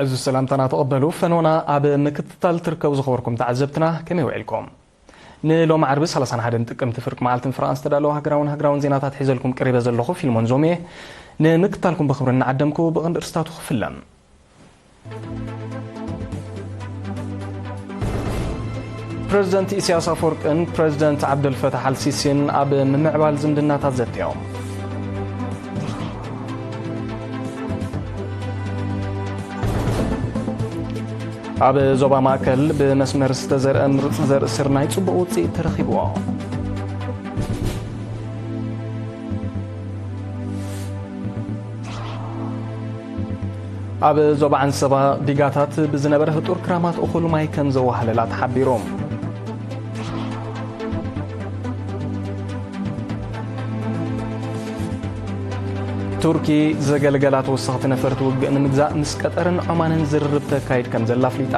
እዚ ሰላምታና ተቐበሉ። ፈኖና ኣብ ምክትታል ትርከቡ ዝኸበርኩም ተዓዘብትና ከመይ ውዒልኩም? ንሎሚ ዓርቢ ሰላሳን ሓደን ጥቅምቲ ፍርቂ መዓልትን ፍርቓን ዝተዳለወ ሃገራውን ሃገራውን ዜናታት ሒዘልኩም ቀሪበ ዘለኹ ፊልሞን ዞሜ። ንምክትታልኩም ብኽብሪ እናዓደምኩ ብቐንዲ ርእስታቱ ክፍለ። ፕረዚደንት ኢሳያስ ኣፈወርቅን ፕረዚደንት ዓብደልፈታሕ ኣልሲሲን ኣብ ምምዕባል ዝምድናታት ዘትዮም። ኣብ ዞባ ማእከል ብመስመር ዝተዘርአ ምሩጽ ዘርኢ ስርናይ ጽቡቕ ውጽኢት ተረኺብዎ። ኣብ ዞባ ዓንሰባ ዲጋታት ብዝነበረ ህጡር ክራማት እኹል ማይ ከም ዘዋህለላ ተሓቢሩ። ቱርኪ ዘገልገላ ተወሰኽቲ ነፈርቲ ውግእ ንምግዛእ ምስ ቀጠርን ዖማንን ዝርርብ ተካይድ ከም ዘላ ኣፍሊጣ።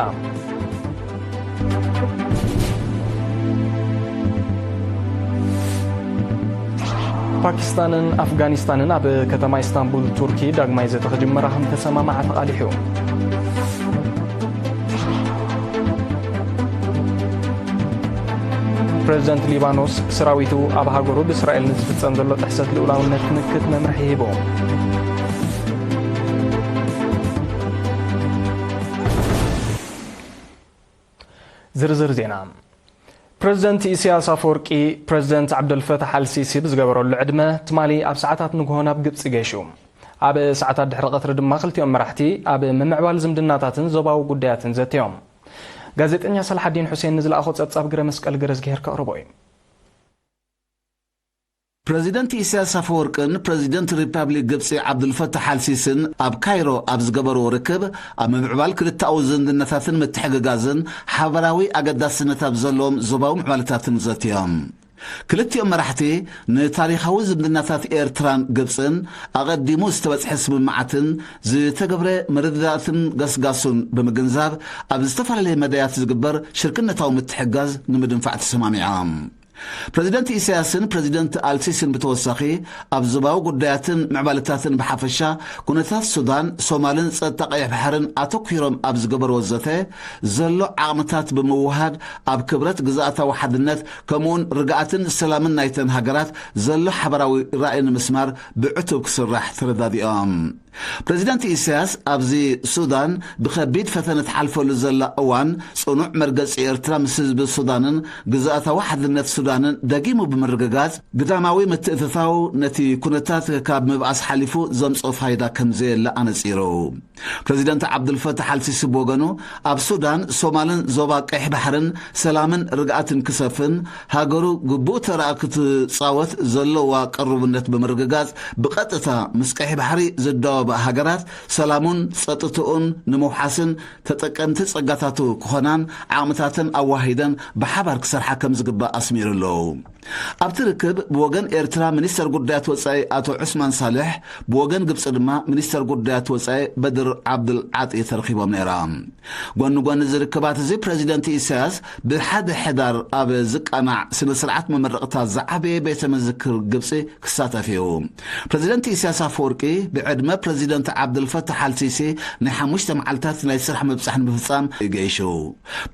ፓኪስታንን ኣፍጋኒስታንን ኣብ ከተማ ኢስታንቡል ቱርኪ ዳግማይ ዘተ ክጅመራ ከም ተሰማማዓ ተቓሊሑ። ፕረዚደንት ሊባኖስ ሰራዊቱ ኣብ ሃገሩ ብእስራኤል ንዝፍጸም ዘሎ ጥሕሰት ልኡላውነት ትምክት መምርሒ ሂቡ። ዝርዝር ዜና። ፕረዚደንት ኢሳያስ ኣፈወርቂ ፕረዚደንት ዓብደልፈታሕ ኣልሲሲ ብዝገበረሉ ዕድመ ትማሊ ኣብ ሰዓታት ንግሆ ናብ ግብጺ ገይሹ። ኣብ ሰዓታት ድሕሪ ቀትሪ ድማ ክልቲኦም መራሕቲ ኣብ ምምዕባል ዝምድናታትን ዞባዊ ጉዳያትን ዘትዮም። ጋዜጠኛ ሰላሓዲን ሑሴን ንዝለኣኾ ጸብጻብ ግረ መስቀል ገረዝግሄር ከቕርቦ እዩ። ፕረዚደንት ኢሳያስ ኣፈወርቅን ፕረዚደንት ሪፓብሊክ ግብጺ ዓብዱልፈታሕ ኣልሲስን ኣብ ካይሮ ኣብ ዝገበርዎ ርክብ፣ ኣብ ምምዕባል ክልተኣዊ ዝምድናታትን ምትሕግጋዝን ሓበራዊ ኣገዳስነት ኣብ ዘለዎም ዞባዊ ምዕባለታትን ዘትዮም። ክልቲኦም መራሕቲ ንታሪኻዊ ዝምድናታት ኤርትራን ግብጽን ኣቐዲሙ ዝተበጽሐ ስምምዓትን ዝተገብረ ምርድዳእትን ገስጋሱን ብምግንዛብ፣ ኣብ ዝተፈላለየ መዳያት ዝግበር ሽርክነታዊ ምትሕጋዝ ንምድንፋዕ ተሰማሚዖም። ፕረዚደንት ኢሳያስን ፕረዚደንት ኣልሲሲን ብተወሳኺ፣ ኣብ ዞባዊ ጉዳያትን ምዕባለታትን ብሓፈሻ፣ ኩነታት ሱዳን፣ ሶማልን ጸጥታ ቀይሕ ባሕርን ኣተኲሮም ኣብ ዝገበርዎ ዘተ፣ ዘሎ ዓቕምታት ብምውሃድ፣ ኣብ ክብረት ግዝኣታዊ ሓድነት፣ ከምኡውን ርግኣትን ሰላምን ናይተን ሃገራት ዘሎ ሓበራዊ ራእይ ንምስማር ብዕቱብ ክስራሕ ተረዳዲኦም። ፕረዚደንት ኢሳያስ፣ ኣብዚ ሱዳን ብኸቢድ ፈተነ ትሓልፈሉ ዘላ እዋን፣ ጽኑዕ መርገጺ ኤርትራ ምስ ህዝቢ ሱዳንን ግዝኣታዊ ሓድነት ሱዳንን ደጊሙ ብምርግጋጽ፣ ግዳማዊ ምትእትታው ነቲ ኩነታት ካብ ምብኣስ ሓሊፉ ዘምጽኦ ፋይዳ ከም ዘየለ ኣነጺሩ። ፕረዚደንት ዓብዱልፈታሕ ኣልሲሲ ብወገኑ፣ ኣብ ሱዳን፣ ሶማልን ዞባ ቀይሕ ባሕርን ሰላምን ርግኣትን ክሰፍን፣ ሃገሩ ግቡእ ተራ ክትጻወት ዘለዋ ቅሩብነት ብምርግጋጽ፣ ብቐጥታ ምስ ቀይሕ ባሕሪ ዝዳወባ ሃገራት ሰላሙን ጸጥትኡን ንምውሓስን ተጠቀምቲ ጸጋታቱ ክኾናን ዓቕምታተን ኣዋሂደን ብሓባር ክሰርሓ ከም ዝግባእ ኣስሚሩ ኣሎ። ኣብቲ ርክብ ብወገን ኤርትራ ሚኒስተር ጉዳያት ወጻኢ ኣቶ ዑስማን ሳልሕ፣ ብወገን ግብጺ ድማ ሚኒስተር ጉዳያት ወጻኢ በድር ዓብዱል ዓጢ ተረኺቦም ነይራ። ጎኒ ጎኒ እዚ ርክባት እዚ ፕረዚደንት ኢሳያስ ብሓደ ሕዳር ኣብ ዝቃናዕ ስነ ስርዓት መመረቕታ ዝዓበየ ቤተ መዘክር ግብጺ ክሳተፍ እዩ። ፕረዚደንት ኢሳያስ ኣፈወርቂ ብዕድመ ፕረዚደንት ዓብዱልፈታሕ ኣልሲሲ ናይ ሓሙሽተ መዓልታት ናይ ስራሕ ምብጻሕ ንምፍጻም ገይሹ።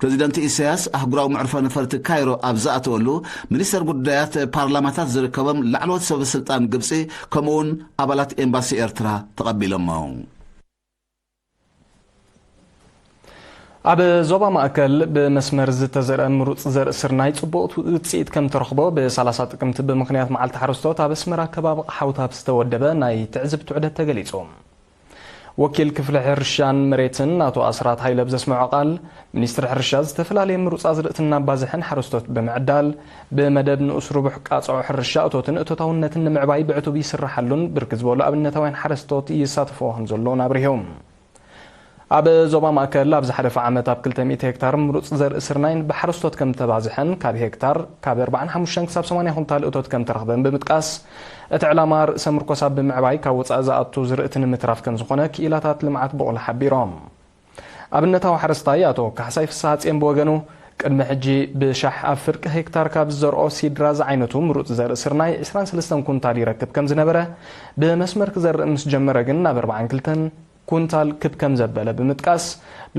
ፕረዚደንት ኢሳያስ ኣህጉራዊ መዕርፎ ነፈርቲ ካይሮ ኣብ ዝኣተወሉ፣ ሚኒስተር ጉዳያት ፓርላማታት ዝርከቦም ላዕለዎት ሰበ ስልጣን ግብጺ፣ ከምኡውን ኣባላት ኤምባሲ ኤርትራ ተቐቢሎሞ። ኣብ ዞባ ማእከል ብመስመር ዝተዘርአ ምሩጽ ዘርኢ ስርናይ ጽቡቕ ውጽኢት ከም ተረኽቦ ብ30 ጥቅምቲ ብምኽንያት መዓልቲ ሓረስቶት ኣብ ኣስመራ ከባቢ ቀሓውት ኣብ ዝተወደበ ናይ ትዕዝብቲ ዑደት ተገሊጹ። ወኪል ክፍሊ ሕርሻን መሬትን ኣቶ ኣስራት ሃይለ ብዘስምዖ ቃል፣ ሚኒስትሪ ሕርሻ ዝተፈላለየ ምሩጽ ኣዝርእቲ እናባዝሐ ንሓረስቶት ብምዕዳል፣ ብመደብ ንኡስ ርቡሕ ቃጽዖ ሕርሻ እቶትን እቶታውነትን ንምዕባይ ብዕቱብ ይስርሓሉን ብርክት ዝበሉ ኣብነታውያን ሓረስቶት ይሳተፍዎ ከም ዘለውን ኣብሪሁ። ኣብ ዞባ ማእከል ኣብዚ ሓለፈ ዓመት ኣብ ክልተ ሚእቲ ሄክታር ምሩጽ ዘርኢ ስርናይን ብሓረስቶት ከም ተባዝሐን ካብ ሄክታር ካብ ኣርባዓን ሓሙሽተን ክሳብ ሰማንያ ኩንታል እቶት ከም ተረኽበን ብምጥቃስ፣ እቲ ዕላማ ርእሰ ምርኮሳ ብምዕባይ ካብ ወጻኢ ዝኣቱ ዝርእቲ ንምትራፍ ከም ዝኾነ ክኢላታት ልምዓት ብቑል ሓቢሮም። ኣብነታዊ ሓረስታይ ኣቶ ካሕሳይ ፍስሃጽዮን ብወገኑ፣ ቅድሚ ሕጂ ብሻሕ ኣብ ፍርቂ ሄክታር ካብ ዝዘርኦ ሲድራ ዝዓይነቱ ምሩጽ ዘርኢ ስርናይ ዕስራን ሰለስተን ኩንታል ይረክብ ከም ዝነበረ፣ ብመስመር ክዘርእ ምስ ጀመረ ግን ናብ ኣርባዓን ክልተን ኩንታል ክብ ከም ዘበለ ብምጥቃስ፣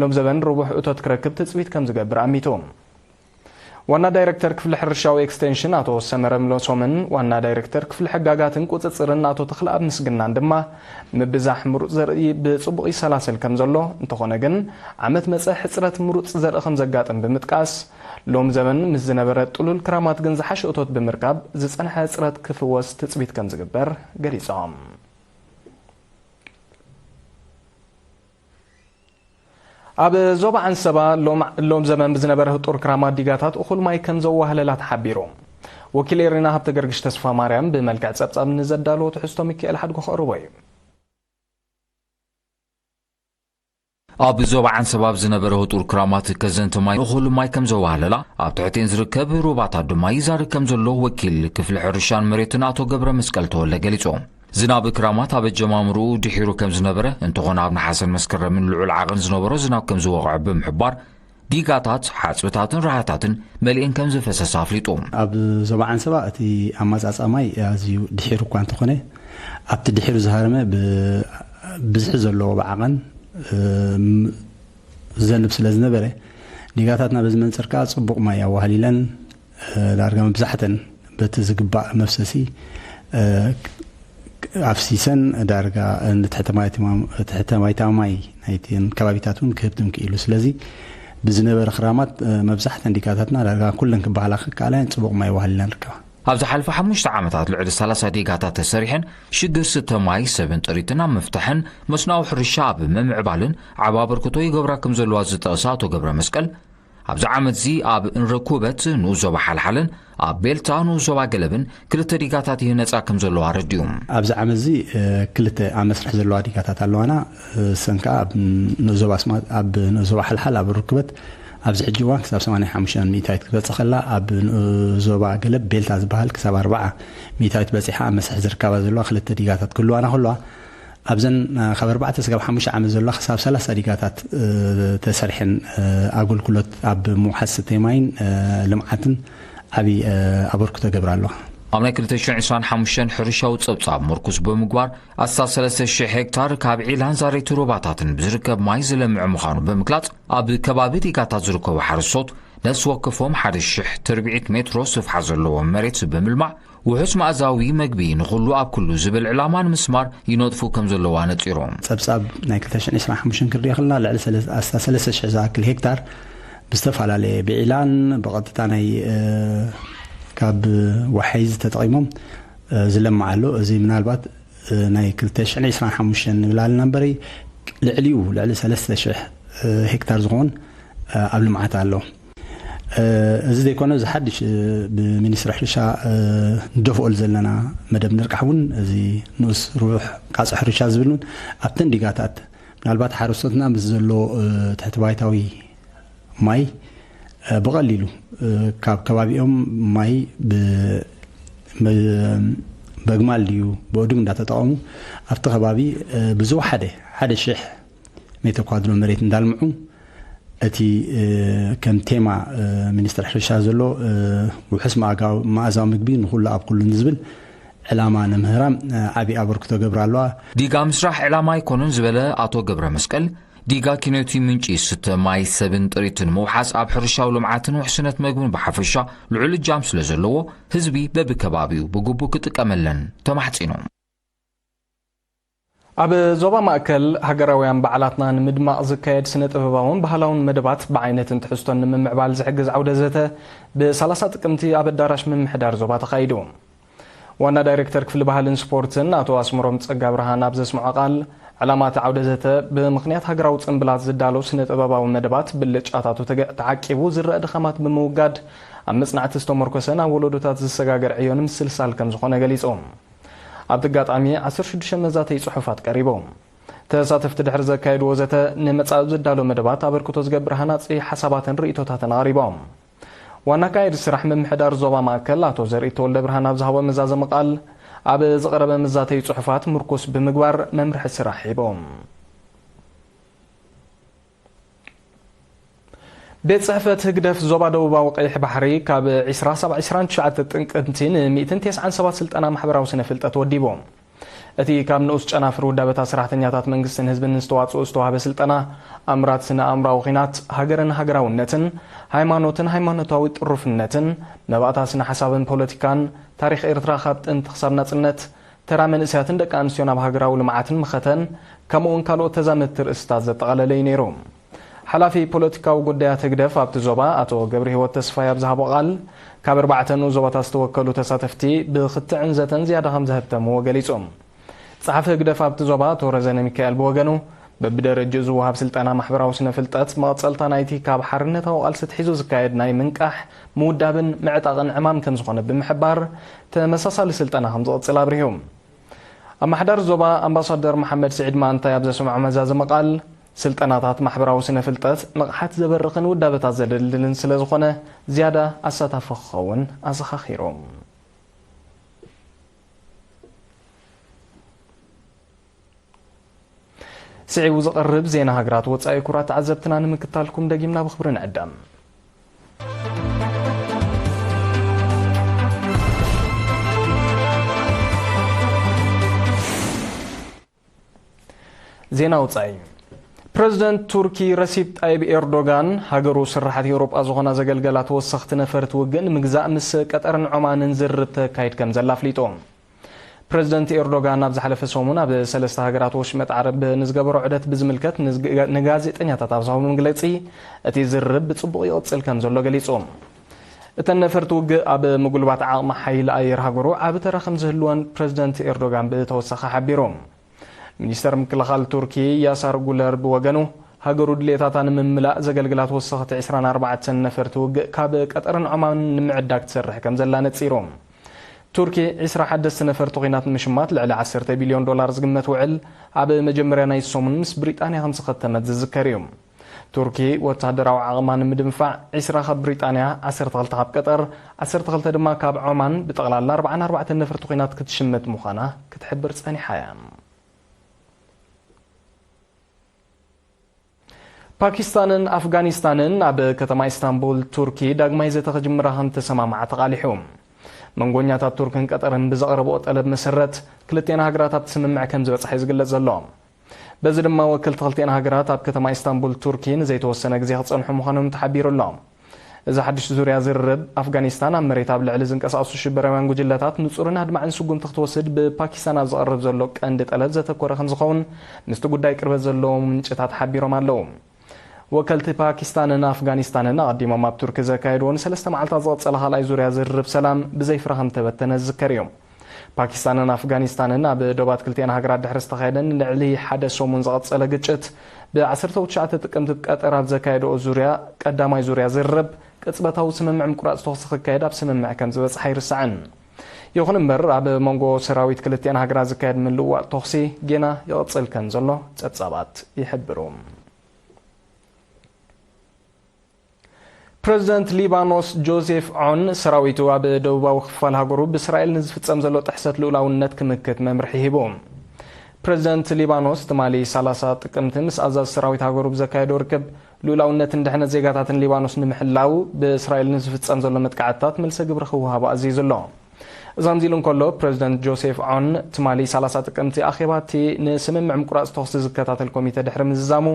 ሎም ዘበን ርቡሕ እቶት ክረክብ ትጽቢት ከም ዝገብር ኣሚቱ። ዋና ዳይረክተር ክፍሊ ሕርሻዊ ኤክስቴንሽን ኣቶ ሰመረ ምለሶምን ዋና ዳይረክተር ክፍሊ ሕጋጋትን ቁጽጽርን ኣቶ ተኽለኣብ ምስግናን ድማ፣ ምብዛሕ ምሩጽ ዘርኢ ብጽቡቕ ይሰላሰል ከም ዘሎ፣ እንተኾነ ግን ዓመት መጸ ሕጽረት ምሩጽ ዘርኢ ከም ዘጋጥም ብምጥቃስ፣ ሎም ዘበን ምስ ዝነበረ ጥሉል ክራማት ግን ዝሓሸ እቶት ብምርካብ ዝጸንሐ ሕጽረት ክፍወስ ትጽቢት ከም ዝግበር ገሊጾም። ኣብ ዞባ ዓንሰባ ሎም ዘመን ብዝነበረ ህጡር ክራማት ዲጋታት እኹል ማይ ከም ዘዋህለላ ተሓቢሩ። ወኪል ኤሪና ሃብተ ገርግሽ ተስፋ ማርያም ብመልክዕ ጸብጻብ ንዘዳለዎ ትሕዝቶ ሚካኤል ሓድጎ ከቕርቦ እዩ። ኣብ ዞባ ዓንሰባ ብዝነበረ ህጡር ክራማት ከዘንተ ማይ እኹል ማይ ከም ዘዋህለላ፣ ኣብ ትሕቴን ዝርከብ ሩባታት ድማ ይዛሪ ከም ዘሎ ወኪል ክፍሊ ሕርሻን መሬትን ኣቶ ገብረ መስቀል ተወልደ ገሊጹ። ዝናብ ክራማት ኣብ ኣጀማምርኡ ድሒሩ ከም ዝነበረ፣ እንተኾነ ኣብ ነሓሰን መስከረምን ልዑል ዓቐን ዝነበሮ ዝናብ ከም ዝወቕዐ ብምሕባር፣ ዲጋታት፣ ሓጽብታትን ራህታትን መሊኤን ከም ዝፈሰሳ ኣፍሊጡ። ኣብ ዞባ ዓንሰባ እቲ ኣማጻጽኣ ማይ ኣዝዩ ድሒሩ እኳ እንተኾነ፣ ኣብቲ ድሒሩ ዝሃረመ ብ-፣ ብዝሒ ዘለዎ ብዓቐን፣ እም፣ ዘንብ ስለ ዝነበረ፣ ዲጋታትና በዚ መንጽር ከኣ ጽቡቕ ማይ ኣዋህሊለን፣ እ፣ ዳርጋ መብዛሕተን በቲ ዝግባእ መፍሰሲ፣ እ፣ ኣፍሲሰን ዳርጋ ንትሕተ ማይ ትማም-፣ ትሕተ ማይታዊ ማይ ናይተን ከባቢታት እውን ክህብትም ክኢሉ። ስለዚ ብዝነበረ ክራማት፣ እ፣ መብዛሕተን ዲጋታትና ዳርጋ ኩለን ክበሃላ ክከኣላ እየን ጽቡቕ ማይ ኣዋህሊለን ርከባ። ኣብ ዝሓለፈ ሓሙሽተ ዓመታት ልዕሊ ሰላሳ ዲጋታት ተሰሪሐን፣ ሽግር ስተ ማይ፣ ሰብን ጥሪትን ኣብ ምፍታሕን መስኖኣዊ ሕርሻ ኣብ ምምዕባልን ዓቢ ኣበርክቶ ይገብራ ከም ዘለዋ ዝጠቕሰ ኣቶ ገብረ መስቀል፣ ኣብዚ ዓመትዚ ኣብ እንረኩበት ንኡስ ዞባ ሓልሓልን ኣብ ቤልታ ንኡስ ዞባ ገለብን ክልተ ዲጋታት ይህነጻ ከም ዘለዋ ኣረዲኡ። ኣብዚ ዓመትዚ፣ እ፣ ክልተ ኣብ መስርሕ ዘለዋ ዲጋታት ኣለዋና። እሰን ከኣ ኣብ ንኡስ ዞባ ኣስማ-፣ ኣብ ንኡስ ዞባ ሓልሓል ኣብ ርክበት ኣብዚ ሕጂ እዋን ክሳብ ሰማንያ ሓሙሽተ ሚእታዊት ክትበጽሕ ከላ፣ ኣብ ንኡስ ዞባ ገለብ ቤልታ ዝበሃል ክሳብ ኣርብዓ ሚእታዊት በጺሓ ኣብ መስርሕ ዝርከባ ዘለዋ ክልተ ዲጋታት ክህልዋና ከለዋ፣ ኣብዘን፣ እ፣ ካብ ኣርባዕተ ስጋብ ሓሙሽተ ዓመት ዘለዋ ክሳብ ሰላሳ ዲጋታት፣ እ፣ ተሰሪሐን፣ እ፣ ኣገልግሎት ኣብ ምውሓስ ስተይ ማይን፣ እ፣ ልምዓትን ዓቢ፣ እ፣ ኣበርክቶ ገብራ ኣለዋ። ኣብ ናይ ክልተ ሽሕን ዕስራን ሓሙሽተን ሕርሻዊ ጸብጻብ ምርኩስ ብምግባር፣ ኣስታት ሰለስተ ሽሕ ሄክታር ካብ ዒላን ዛሬቲ ሩባታትን ብዝርከብ ማይ ዝለምዕ ምዃኑ ብምግላጽ፣ ኣብ ከባቢ ዲጋታት ዝርከቡ ሓረስቶት ነፍሲ ወከፎም ሓደ ሽሕ ትርብዒት ሜትሮ ስፍሓት ዘለዎ መሬት ብምልማዕ፣ ውሑስ መኣዛዊ መግቢ ንኹሉ ኣብ ኩሉ ዝብል ዕላማ ንምስማር ይነጥፉ ከም ዘለዉ ኣነጺሮም። ጸብጻብ ናይ ክልተ ሽሕን ዕስራን ሓሙሽተን ክንርኢ ከለና፣ ልዕሊ ሰለስተ፣ ኣስታት ሰለስተ ሽሕ ዝኣክል ሄክታር ብዝተፈላለየ ብዒላን ብቐጥታ ናይ፣ እ፣ ካብ ወሓይዝ ተጠቒሞም፣ እ፣ ዝለምዕ ኣሎ። እዚ ምናልባት፣ እ፣ ናይ ክልተ ሽሕን ዕስራን ሓሙሽተን ንብል ኣለና እምበሪ፣ ልዕሊኡ፣ ልዕሊ ሰለስተ ሽሕ፣ እ፣ ሄክታር ዝኸውን፣ እ፣ ኣብ ልምዓት ኣሎ። እ፣ እዚ ዘይኮነ፣ እዚ ሓድሽ፣ እ፣ ብሚኒስትሪ ሕርሻ፣ እ፣ ንደፍኦሉ ዘለና መደብ ንርቃሕ እውን፣ እዚ ንኡስ ርቡሕ ቃጽዕ ሕርሻ ዝብል እውን ኣብተን ዲጋታት፣ ምናልባት ሓረስቶትና ምስ ዘሎ፣ እ፣ ትሕቲ ባይታዊ ማይ፣ እ፣ ብቐሊሉ፣ እ፣ ካብ ከባቢኦም ማይ ብ-፣ ብ-፣ በግማል ድዩ ብእዱግ እንዳተጠቐሙ ኣብቲ ከባቢ፣ እ፣ ብዝወሓደ ሓደ ሽሕ ሜትር ኳድሮ መሬት እንዳልምዑ፣ እቲ፣ እ፣ ከም ቴማ፣ እ፣ ሚኒስትሪ ሕርሻ ዘሎ፣ እ፣ ውሑስ መኣጋዊ-፣ መኣዛዊ ምግቢ ንኹሉ ኣብ ኩሉ ንዝብል ዕላማ ንምህራም፣ እ፣ ዓቢ ኣበርክቶ ገብራ ኣለዋ። ዲጋ ምስራሕ ዕላማ ኣይኮነን ዝበለ ኣቶ ገብረ መስቀል፣ ዲጋ ኪኖቲ ምንጪ ስተ ማይ፣ ሰብን ጥሪትን ምውሓስ ኣብ ሕርሻዊ ልምዓትን ውሕስነት መግብን ብሓፈሻ ልዑል እጃም ስለ ዘለዎ፣ ህዝቢ በብከባቢኡ ብግቡእ ክጥቀመለን ተማሕጺኑ። ኣብ ዞባ ማእከል ሃገራውያን በዓላትና ንምድማቕ ዝካየድ ስነ ጥበባውን ባህላውን መደባት ብዓይነትን ትሕዝቶን ንምምዕባል ዝሕግዝ ዓውደ ዘተ ብ30 ጥቅምቲ ኣብ ኣዳራሽ ምምሕዳር ዞባ ተኻይዱ። ዋና ዳይሬክተር ክፍሊ ባህልን ስፖርትን ኣቶ ኣስመሮም ጸጋብርሃን ኣብ ዘስምዖ ቃል፣ ዕላማ እቲ ዓውደ ዘተ ብምኽንያት ሃገራዊ ጽንብላት ዝዳለው ስነ ጥበባዊ መደባት ብልጫታቱ ተገ-፣ ተዓቂቡ ዝረአ ድኻማት ብምውጋድ ኣብ መጽናዕቲ ዝተመርኮሰ ናብ ወለዶታት ዝሰጋገር ዕዮ ንምስልሳል ከም ዝኾነ ገሊጹ። ኣብቲ ኣጋጣሚ ዓሰርተ ሽዱሽተ መዛተዪ ጽሑፋት ቀሪቦም። ተሳተፍቲ ድሕሪ ዘካየድዎ ዘተ፣ ንመጻኢ ኣብ ዝዳሎ መደባት ኣበርክቶ ዝገብር ሃናጺ ሓሳባትን ርእይቶታትን ኣቕሪቦም። ዋና ኣካያዲ ስራሕ ምምሕዳር ዞባ ማእከል ኣቶ ዘርኢ ተወልደ ብርሃን ኣብ ዝሃቦ መዛዘሚ ቃል፣ ኣብ ዝቐረበ መዛተዪ ጽሑፋት ምርኩስ ብምግባር መምርሒ ስራሕ ሂቦም። ቤት ጽሕፈት ህግደፍ ዞባ ደቡባዊ ቀይሕ ባሕሪ ካብ ዕስራ ሳብ ዕስራን ትሽዓተ ጥቅምቲ ን ሚእትን ተስዓን ሰባት ስልጠና ማሕበራዊ ስነ ፍልጠት ወዲቡ። እቲ ካብ ንኡስ ጨናፍር ውዳበታት ሰራሕተኛታት መንግስትን ህዝብን ዝተዋጽኡ ዝተዋህበ ስልጠና፣ ኣምራት ስነ ኣእምራዊ ኺናት፣ ሃገርን ሃገራውነትን፣ ሃይማኖትን ሃይማኖታዊ ጥሩፍነትን፣ መባእታ ስነ ሓሳብን ፖለቲካን፣ ታሪኽ ኤርትራ ካብ ጥንቲ ክሳብ ናጽነት፣ ተራ መንእሰያትን ደቂ ኣንስትዮን ኣብ ሃገራዊ ልምዓትን መኸተን፣ ከምኡውን ካልኦት ተዛመድቲ ርእስታት ዘጠቓለለ እዩ ነይሩ። ሓላፊ ፖለቲካዊ ጉዳያት ህግደፍ ኣብቲ ዞባ ኣቶ ገብረሂወት ተስፋይ ኣብ ዝሃቦ ቃል፣ ካብ ኣርባዕተ ንኡስ ዞባታት ዝተወከሉ ተሳተፍቲ ብክትዕን ዘተን ዝያዳ ከም ዘህብተምዎ ገሊጹ። ጸሓፊ ህግደፍ ኣብቲ ዞባ ኣቶ ረዘነ ሚካኤል ብወገኑ፣ በብደረጅኡ ዝወሃብ ስልጠና ማሕበራዊ ስነ ፍልጠት መቐጸልታ ናይቲ ካብ ሓርነታዊ ቃልሲ ኣትሒዙ ዝካየድ ናይ ምንቃሕ፣ ምውዳብን ምዕጣቕን ዕማም ከም ዝኾነ ብምሕባር፣ ተመሳሳሊ ስልጠና ከም ዝቕጽል ኣብሪሁ። ኣመሓዳሪ ዞባ ኣምባሳደር መሓመድ ስዒድ ማንታይ ኣብ ዘስምዖ መዛዘሚ ቃል፣ ስልጠናታት ማሕበራዊ ስነ ፍልጠት ንቕሓት ዘበርኽን ውዳበታት ዘደልድልን ስለ ዝኾነ፣ ዝያዳ ኣሳታፊ ክኸውን ኣዘኻኺሩ። ስዒቡ ዝቐርብ ዜና ሃገራት ወጻኢ፣ ክቡራት ተዓዘብትና፣ ንምክታልኩም ደጊምና ብኽብሪ ንዕደም። ዜና ወጻኢ። ፕረዚደንት ቱርኪ ረሲፕ ጣይብ ኤርዶጋን፣ ሃገሩ ስራሓት ኤውሮጳ ዝኾና ዘገልገላ ተወሰኽቲ ነፈርቲ ውግእ ንምግዛእ ምስ ቀጠርን ዖማንን ዝርርብ ተካይድ ከም ዘላ ኣፍሊጡ። ፕረዚደንት ኤርዶጋን ኣብ ዝሓለፈ ሰሙን ኣብ ሰለስተ ሃገራት ወሽመጥ ዓረብ ንዝገበሮ ዑደት ብዝምልከት ንዝግ-፣ ንጋዜጠኛታት ኣብ ዝሃቦ መግለጺ፣ እቲ ዝርርብ ብጽቡቕ ይቕጽል ከም ዘሎ ገሊጹ። እተን ነፈርቲ ውግእ ኣብ ምጉልባት ዓቕሚ ሓይሊ ኣየር ሃገሩ ዓቢ ተራ ከም ዝህልወን ፕረዚደንት ኤርዶጋን ብተወሳኺ ሓቢሩ። ሚኒስተር ምክልኻል ቱርኪ ያሳር ጉለር ብወገኑ፣ ሃገሩ ድሌታታ ንምምላእ ዘገልግላ ተወሰኽቲ ዕስራን ኣርባዕተን ነፈርቲ ውግእ ካብ ቀጠርን ዖማንን ንምዕዳግ ትሰርሕ ከም ዘላ ነጺሩ። ቱርኪ ዕስራ ሓደስተ ነፈርቲ ኲናት ንምሽማት ልዕሊ ዓሰርተ ቢልዮን ዶላር ዝግመት ውዕል ኣብ መጀመርያ ናይ ሰሙን ምስ ብሪጣንያ ከም ዝኸተመት ዝዝከር እዩ። ቱርኪ ወተሃደራዊ ዓቕማ ንምድንፋዕ ዕስራ ካብ ብሪጣንያ፣ ዓሰርተ ክልተ ካብ ቀጠር፣ ዓሰርተ ክልተ ድማ ካብ ዖማን ብጠቕላላ ኣርባዓን ኣርባዕተን ነፈርቲ ኲናት ክትሽምት ምዃና ክትሕብር ጸኒሓ እያ። ፓኪስታንን ኣፍጋኒስታንን ኣብ ከተማ ኢስታንቡል ቱርኪ ዳግማይ ዘተ ክጅምራ ከም ተሰማምዓ ተቓሊሑ። መንጎኛታት ቱርክን ቀጠርን ብዘቕረብኦ ጠለብ መሰረት ክልቴን ሃገራት ኣብቲ ስምምዕ ከም ዝበጽሐ እዩ ዝግለጽ ዘሎ። በዚ ድማ ወከልቲ ክልቴን ሃገራት ኣብ ከተማ ኢስታንቡል ቱርኪ ንዘይተወሰነ ግዜ ክጸንሑ ምዃኖም ተሓቢሩ ኣሎ። እዚ ሓድሽ ዙርያ ዝርርብ፣ ኣፍጋኒስታን ኣብ መሬት ኣብ ልዕሊ ዝንቀሳቐሱ ሽበራውያን ጉጅለታት ንጹርን ኣድማዕን ስጉምቲ ክትወስድ ብፓኪስታን ኣብ ዝቐርብ ዘሎ ቀንዲ ጠለብ ዘተኮረ ከም ዝኸውን ምስቲ ጉዳይ ቅርበት ዘለዎም ምንጭታት ሓቢሮም ኣለዉ። ወከልቲ ፓኪስታንን ኣፍጋኒስታንን ኣቐዲሞም ኣብ ቱርኪ ዘካየድዎ ንሰለስተ መዓልታት ዝቐጸለ ካልኣይ ዙርያ ዝርርብ ሰላም ብዘይ ፍረ ከም ተበተነ ዝዝከር እዩ። ፓኪስታንን ኣፍጋኒስታንን ኣብ ዶባት ክልቲኣን ሃገራት ድሕሪ ዝተኻየደ ንልዕሊ ሓደ ሰሙን ዝቐጸለ ግጭት፣ ብ ዓሰርተ ትሽዓተ ጥቅምቲ ቀጠር ኣብ ዘካየድኦ ዙርያ፣ ቀዳማይ ዙርያ ዝርርብ፣ ቅጽበታዊ ስምምዕ ምቁራጽ ተኹሲ ክካየድ ኣብ ስምምዕ ከም ዝበጽሓ ኣይርሳዕን። ይኹን እምበር፣ ኣብ መንጎ ሰራዊት ክልቲኣን ሃገራት ዝካየድ ምልውዋጥ ተኹሲ ጌና ይቕጽል ከም ዘሎ ጸብጻባት ይሕብሩ። ፕረዚደንት ሊባኖስ ጆሴፍ ዖን፣ ሰራዊቱ ኣብ ደቡባዊ ክፋል ሃገሩ ብእስራኤል ንዝፍጸም ዘሎ ጥሕሰት ልኡላውነት ክምክት መምርሒ ሂቡ። ፕረዚደንት ሊባኖስ ትማሊ ሰላሳ ጥቅምቲ ምስ ኣዛዚ ሰራዊት ሃገሩ ብዘካየዶ ርክብ፣ ልኡላውነትን ድሕነት ዜጋታትን ሊባኖስ ንምሕላው ብእስራኤል ንዝፍጸም ዘሎ መጥቃዕትታት መልሰ ግብሪ ክወሃቦ ኣዚዙ ኣሎ። እዚ ከምዚ ኢሉ እንከሎ፣ ፕረዚደንት ጆሴፍ ዖን ትማሊ ሰላሳ ጥቅምቲ ኣኼባ እቲ ንስምምዕ ምቁራጽ ተኹሲ ዝከታተል ኮሚተ ድሕሪ ምዝዛሙ፣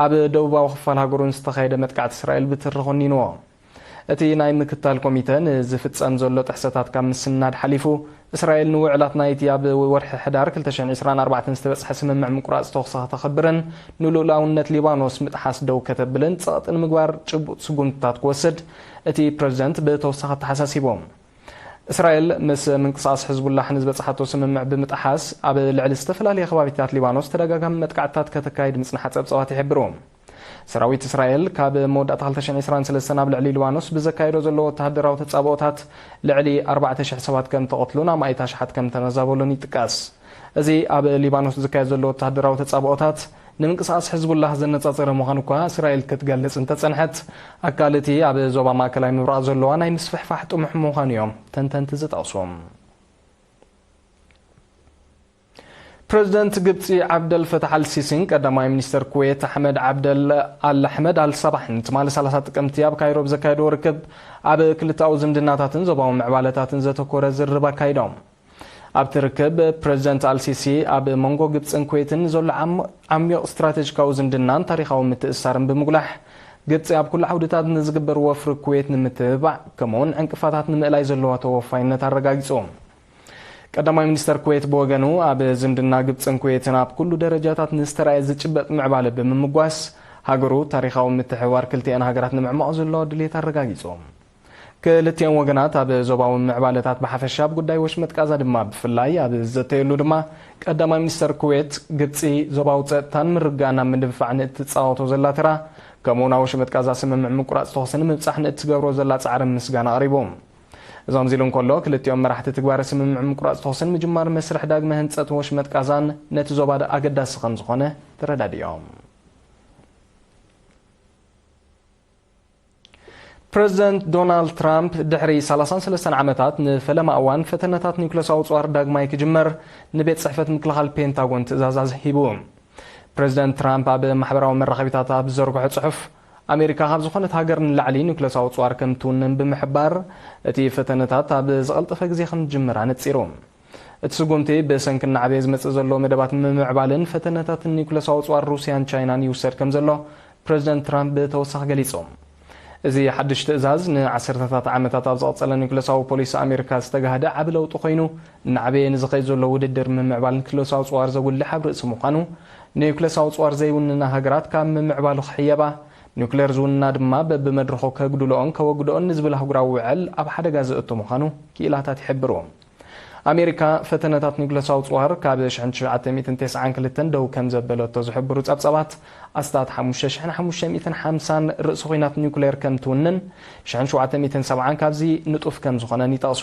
ኣብ ደቡባዊ ክፋል ሃገሩ ንዝተኻየደ መጥቃዕቲ እስራኤል ብትሪ ኮኒንዎ። እቲ ናይ ምክታል ኮሚተ ንዝፍጸም ዘሎ ጥሕሰታት ካብ ምስናድ ሓሊፉ፣ እስራኤል ንውዕላት ናይቲ ኣብ ወርሒ ሕዳር ክልተ ሽሕን ዕስራን ኣርባዕተን ዝተበጽሐ ስምምዕ ምቁራጽ ተኹሲ ከተኽብርን ንልኡላውነት ሊባኖስ ምጥሓስ ደው ከተብልን ጸቕጢ ንምግባር ጭቡጥ ስጉምትታት ክወስድ እቲ ፕረዚደንት ብተወሳኺ ኣተሓሳሲቡ። እስራኤል ምስ ምንቅስቓስ ሕዝቡላህ ንዝበጽሓቶ ስምምዕ ብምጥሓስ፣ ኣብ ልዕሊ ዝተፈላለየ ከባቢታት ሊባኖስ ተደጋጋሚ መጥቃዕትታት ከተካይድ ምጽንሓ ጸብጻባት ይሕብሩ። ሰራዊት እስራኤል ካብ መወዳእታ ክልተ ሽሕን ዕስራን ሰለስተን ኣብ ልዕሊ ሊባኖስ ብዘካየዶ ዘሎ ወተሃደራዊ ተጻብኦታት ልዕሊ ኣርባዕተ ሽሕ ሰባት ከም ተቐትሉን ኣማኢት ኣሽሓት ከም ተመዛበሉን ይጥቀስ። እዚ ኣብ ሊባኖስ ዝካየድ ዘሎ ወተሃደራዊ ተጻብኦታት ንምንቅስቓስ ሕዝቡላህ ዘነጻጸረ ምዃኑ እኳ እስራኤል ክትገልጽ እንተጸንሐት፣ ኣካል እቲ ኣብ ዞባ ማእከላይ ምብራቕ ዘለዋ ናይ ምስፍሕፋሕ ጥሙሕ ምዃኑ እዮም ተንተንቲ ዝጠቕሱ። ፕረዚደንት ግብጺ ዓብደል ፈታሕ ኣል ሲሲን ቀዳማይ ሚኒስተር ኩዌት ኣሕመድ ዓብደል ኣል ኣሕመድ ኣል ሳባሕን ትማሊ ሰላሳ ጥቅምቲ ኣብ ካይሮ ብዘካየድዎ ርክብ፣ ኣብ ክልተኣዊ ዝምድናታትን ዞባዊ ምዕባለታትን ዘተኮረ ዝርርብ ኣካይዶም። ኣብቲ ርክብ፣ ፕረዚደንት ኣልሲሲ ኣብ መንጎ ግብጽን ኩዌትን ዘሎ ዓም-፣ ዓሚቕ ስትራተጂካዊ ዝምድናን ታሪኻዊ ምትእስሳርን ብምጉላሕ፣ ግብጺ ኣብ ኩሉ ዓውድታት ንዝግበር ወፍሪ ኩዌት ንምትብባዕ፣ ከምኡውን ዕንቅፋታት ንምእላይ ዘለዋ ተወፋይነት ኣረጋጊጹ። ቀዳማይ ሚኒስተር ኩዌት ብወገኑ፣ ኣብ ዝምድና ግብጽን ኩዌትን ኣብ ኩሉ ደረጃታት ንዝተራእየ ዝጭበጥ ምዕባለ ብምምጓስ፣ ሃገሩ ታሪኻዊ ምትሕብባር ክልቲኣን ሃገራት ንምዕማቕ ዘለዎ ድሌት ኣረጋጊጹ። ክልቲኦም ወገናት ኣብ ዞባዊ ምዕባለታት ብሓፈሻ፣ ኣብ ጉዳይ ወሽመጥ ቃዛ ድማ ብፍላይ ኣብ ዝዘተየሉ ድማ፣ ቀዳማይ ሚኒስተር ኩዌት፣ ግብጺ ዞባዊ ጸጥታን ምርግጋእን ኣብ ምድንፋዕ ንእትጻወቶ ዘላ ተራ፣ ከምኡ ናብ ወሽመጥ ቃዛ ስምምዕ ምቁራጽ ተኹሲ ንምብጻሕ ንእትገብሮ ዘላ ጻዕሪ ምስጋና ኣቕሪቡ። እዞም ዚሉ እንከሎ፣ ክልቲኦም መራሕቲ ትግባረ ስምምዕ ምቁራጽ ተኹስን ምጅማር መስርሕ ዳግመ ህንጸት ወሽመጥ ቃዛን ነቲ ዞባ ኣገዳሲ ከም ዝኾነ ተረዳዲኦም። ፕረዚደንት ዶናልድ ትራምፕ ድሕሪ ሰላሳን ሰለስተን ዓመታት ንፈለማ እዋን ፈተነታት ኒውክለሳዊ ጸዋር ዳግማይ ክጅመር ንቤት ጽሕፈት ምክልኻል ፔንታጎን ትእዛዝ ሂቡ። ፕረዚደንት ትራምፕ ኣብ ማሕበራዊ መራኸቢታት ኣብ ዝዘርግሖ ጽሑፍ፣ ኣሜሪካ ካብ ዝኾነት ሃገር ንላዕሊ ኒውክለሳዊ ጸዋር ከም ትውንን ብምሕባር፣ እቲ ፈተነታት ኣብ ዝቐልጠፈ ግዜ ከም ዝጅምር ኣነጺሩ። እቲ ስጉምቲ ብሰንኪ እናዓበየ ዝመጽእ ዘሎ መደባት ምምዕባልን ፈተነታትን ኒውክለሳዊ ጸዋር ሩስያን ቻይናን ይውሰድ ከም ዘሎ ፕረዚደንት ትራምፕ ብተወሳኺ ገሊጹ። እዚ ሓድሽ ትእዛዝ ንዓሰርተታት ዓመታት ኣብ ዝቐጸለ ኒውክለሳዊ ፖሊሲ ኣሜሪካ ዝተጋህደ ዓቢ ለውጢ ኮይኑ፣ እናዓበየ ንዝኸይድ ዘሎ ውድድር ምምዕባል ኒውክለሳዊ ጸዋር ዘጉልሕ ኣብ ርእሲ ምዃኑ፣ ኒውክለሳዊ ጸዋር ዘይውንና ሃገራት ካብ ምምዕባሉ ክሕየባ፣ ኒውክሌር ዝውንና ድማ በብመድረኹ ከጉድልኦን ከወግድኦን ንዝብል ኣህጉራዊ ውዕል ኣብ ሓደጋ ዘእቱ ምዃኑ ክኢላታት ይሕብሩ። ኣሜሪካ ፈተነታት ኒውክለሳዊ ጽዋር ካብ ሽሕን ትሽዓተ ሚእትን ተስዓን ክልተን ደው ከም ዘበለቶ ዝሕብሩ ጸብጻባት፣ ኣስታት ሓሙሽተ ሽሕን ሓሙሽተ ሚእትን ሓምሳን ርእሲ ኹናት ኒውክሌር ከም ትውንን፣ ሽሕን ሸውዓተ ሚእትን ሰብዓን ካብዚ ንጡፍ ከም ዝኾነን ይጠቕሱ።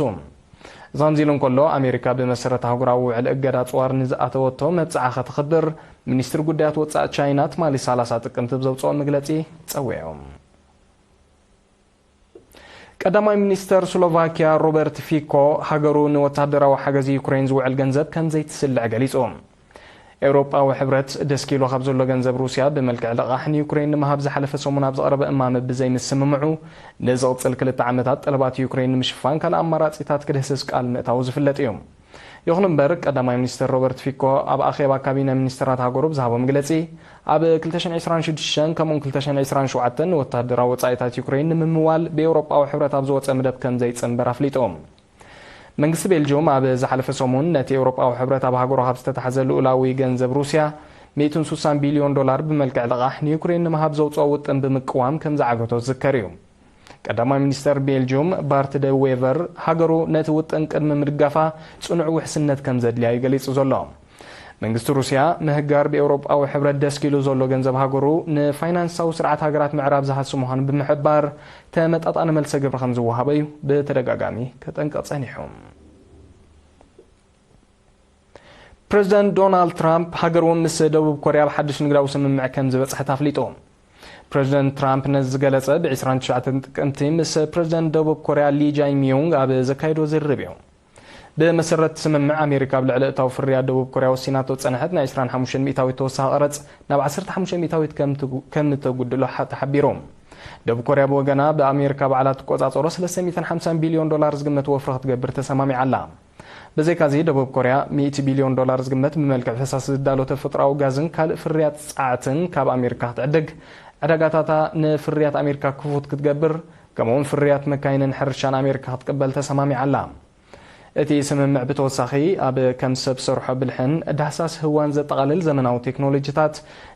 እዞም ዚሉ እንከሎ፣ ኣሜሪካ ብመሰረት ኣህጉራዊ ውዕል እገዳ ጽዋር ንዝኣተወቶ መብጽዓ ከተኽብር፣ ሚኒስትሪ ጉዳያት ወጻኢ ቻይና ትማሊ ሰላሳ ጥቅምቲ ብዘውጽኦ መግለጺ ጸዊዑ። ቀዳማይ ሚኒስተር ስሎቫኪያ ሮበርት ፊኮ፣ ሃገሩ ንወተሃደራዊ ሓገዝ ዩክሬን ዝውዕል ገንዘብ ከም ዘይትስልዕ ገሊጹ። ኤውሮጳዊ ሕብረት ደስኪሉ ካብ ዘሎ ገንዘብ ሩስያ ብመልክዕ ልቓሕ ንዩክሬን ንምሃብ ዝሓለፈ ሰሙን ኣብ ዘቕረበ እማመ ብዘይምስምምዑ፣ ንዝቕጽል ክልተ ዓመታት ጠለባት ዩክሬን ንምሽፋን ካልእ ኣማራጺታት ክድህስስ ቃል ምእታዉ ዝፍለጥ እዩ። ይኹን እምበር፣ ቀዳማይ ሚኒስተር ሮበርት ፊኮ ኣብ ኣኼባ ካቢነ ሚኒስተራት ሃገሩ ብዝሃቦ መግለጺ፣ ኣብ ክልተ ሽሕን ዕስራን ሽዱሽተን ከምኡውን ክልተ ሽሕን ዕስራን ሸውዓተን ንወተሃደራዊ ወጻኢታት ዩክሬን ንምምዋል ብኤውሮጳዊ ሕብረት ኣብ ዝወጸ መደብ ከም ዘይጽንበር ኣፍሊጡ። መንግስቲ ቤልጅዩም ኣብ ዝሓለፈ ሰሙን ነቲ ኤውሮጳዊ ሕብረት ኣብ ሃገሩ ካብ ዝተታሕዘ ልኡላዊ ገንዘብ ሩስያ ሚእትን ሱሳን ቢልዮን ዶላር ብመልክዕ ልቓሕ ንዩክሬን ንምሃብ ዘውጽኦ ውጥን ብምቅዋም ከም ዝዓገቶ ዝዝከር እዩ። ቀዳማይ ሚኒስተር ቤልጅዩም ባርት ደ ዌቨር፣ ሃገሩ ነቲ ውጥን ቅድሚ ምድጋፋ ጽኑዕ ውሕስነት ከም ዘድልያ እዩ ገሊጹ ዘሎ። መንግስቲ ሩስያ ምህጋር ብኤውሮጳዊ ሕብረት ደስኪሉ ዘሎ ገንዘብ ሃገሩ ንፋይናንሳዊ ስርዓት ሃገራት ምዕራብ ዝሃሲ ምዃኑ ብምሕባር፣ ተመጣጣኒ መልሰ ግብሪ ከም ዝወሃቦ እዩ ብተደጋጋሚ ከጠንቅቕ ጸኒሑ። ፕረዚደንት ዶናልድ ትራምፕ፣ ሃገሩ ምስ ደቡብ ኮርያ ኣብ ሓድሽ ንግዳዊ ስምምዕ ከም ዝበጽሐት ኣፍሊጡ። ፕረዚደንት ትራምፕ ነዚ ዝገለጸ ብ ዕስራን ትሽዓተን ጥቅምቲ ምስ ፕረዚደንት ደቡብ ኮርያ ሊ ጃይ ሚዩንግ ኣብ ዘካየዶ ዝርርብ እዩ። ብመሰረት ስምምዕ፣ ኣሜሪካ ኣብ ልዕሊ እታዊ ፍርያት ደቡብ ኮርያ ወሲናቶ ዝጸንሐት ናይ ዕስራን ሓሙሽተን ሚእታዊት ተወሳኺ ቀረጽ ናብ ዓሰርተ ሓሙሽተ ሚእታዊት ከም ትጉ-፣ ከም እተጉድሎ ሓ-፣ ተሓቢሩ። ደቡብ ኮርያ ብወገና፣ ብኣሜሪካ ባዕላ ትቆጻጸሮ ሰለስተ ሚእትን ሓምሳን ቢልዮን ዶላር ዝግመት ወፍሪ ክትገብር ተሰማሚዓ ኣላ። ብዘይካዚ፣ ደቡብ ኮርያ ሚእቲ ቢልዮን ዶላር ዝግመት ብመልክዕ ፈሳሲ ዝዳሎ ተፈጥሮኣዊ ጋዝን ካልእ ፍርያት ጸዓትን ካብ ኣሜሪካ ክትዕድግ፣ ዕዳጋታታ ንፍርያት ኣሜሪካ ክፉት ክትገብር፣ ከምኡውን ፍርያት መካይንን ሕርሻን ኣሜሪካ ክትቅበል ተሰማሚዓ ኣላ። እቲ ስምምዕ ብተወሳኺ፣ ኣብ ከም ሰብ ሰርሖ ብልሕን ዳህሳስ ህዋን ዘጠቓልል ዘመናዊ ቴክኖሎጂታት፣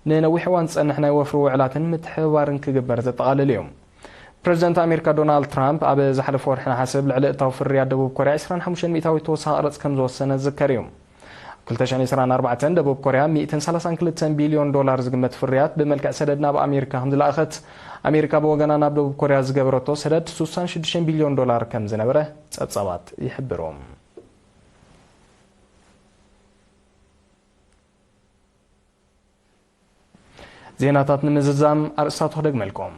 ንነዊሕ እዋን ዝጸንሕ ናይ ወፍሪ ውዕላትን ምትሕብባርን ክግበር ዘጠቓልል እዩ። ፕረዚደንት ኣሜሪካ ዶናልድ ትራምፕ ኣብ ዝሓለፈ ወርሒ ነሓሰ ኣብ ልዕሊ እታዊ ፍርያት ደቡብ ኮርያ ዕስራን ሓሙሽተን ሚእታዊት ተወሳኺ ቀረጽ ከም ዝወሰነ ዝዝከር እዩ። ኣብ ክልተ ሽሕን ዕስራን ኣርባዕተን ደቡብ ኮርያ ሚእትን ሰላሳን ክልተን ቢልዮን ዶላር ዝግመት ፍርያት ብመልክዕ ሰደድ ናብ ኣሜሪካ ከም ዝለኣኸት፣ ኣሜሪካ ብወገና ናብ ደቡብ ኮርያ ዝገበረቶ ሰደድ ሱሳን ሽዱሽተን ቢልዮን ዶላር ከም ዝነበረ ጸብጻባት ይሕብሩ። ዜናታት ንምዝዛም ኣርእስታቱ ክደግመልኩም።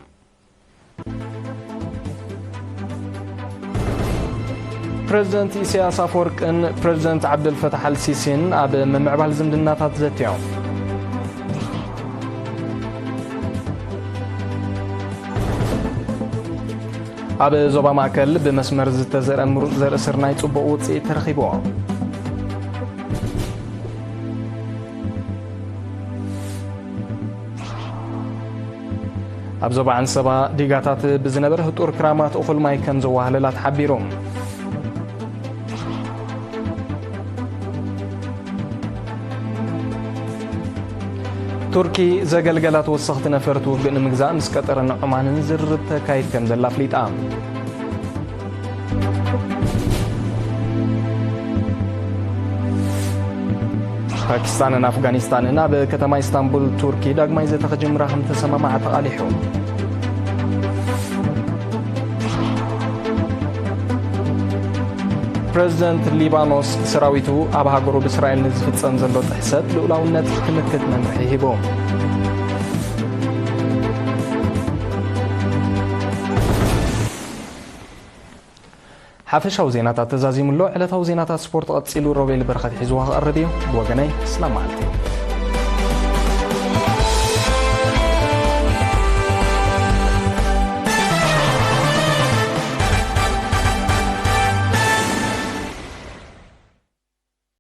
ፕረዚደንት ኢሳያስ ኣፈወርቅን ፕረዚደንት ዓብደልፈታሕ ኣልሲሲን ኣብ ምምዕባል ዝምድናታት ዘትዮም። ኣብ ዞባ ማእከል ብመስመር ዝተዘርአ ምሩጽ ዘርኢ ስርናይ ጽቡቕ ውጽኢት ተረኺብዎ። ኣብ ዞባ ዓንሰባ ዲጋታት ብዝነበረ ህጡር ክራማት እኹል ማይ ከም ዘዋህለላ ተሓቢሩ። ቱርኪ ዘገልገላ ተወሰኽቲ ነፈርቲ ውግእ ንምግዛእ ምስ ቀጠርን ዑማንን ዝርርብ ተካይድ ከም ዘላ ኣፍሊጣ። ፓኪስታንን ኣፍጋኒስታንን ኣብ ከተማ ኢስታንቡል ቱርኪ ዳግማይ ዘተ ክጅምራ ከም ተሰማማዓ ተቓሊሑ። ፕረዚደንት ሊባኖስ ሰራዊቱ ኣብ ሃገሩ ብእስራኤል ንዝፍጸም ዘሎ ጥሕሰት ልኡላውነት ክምክት መምርሒ ሂቡ። ሓፈሻዊ ዜናታት ተዛዚሙ ኣሎ። ዕለታዊ ዜናታት ስፖርት ቀጺሉ ሮቤል በረኸት ሒዝዋ ክቐርብ እዩ። ብወገነይ፣ ስላም መዓልቲ።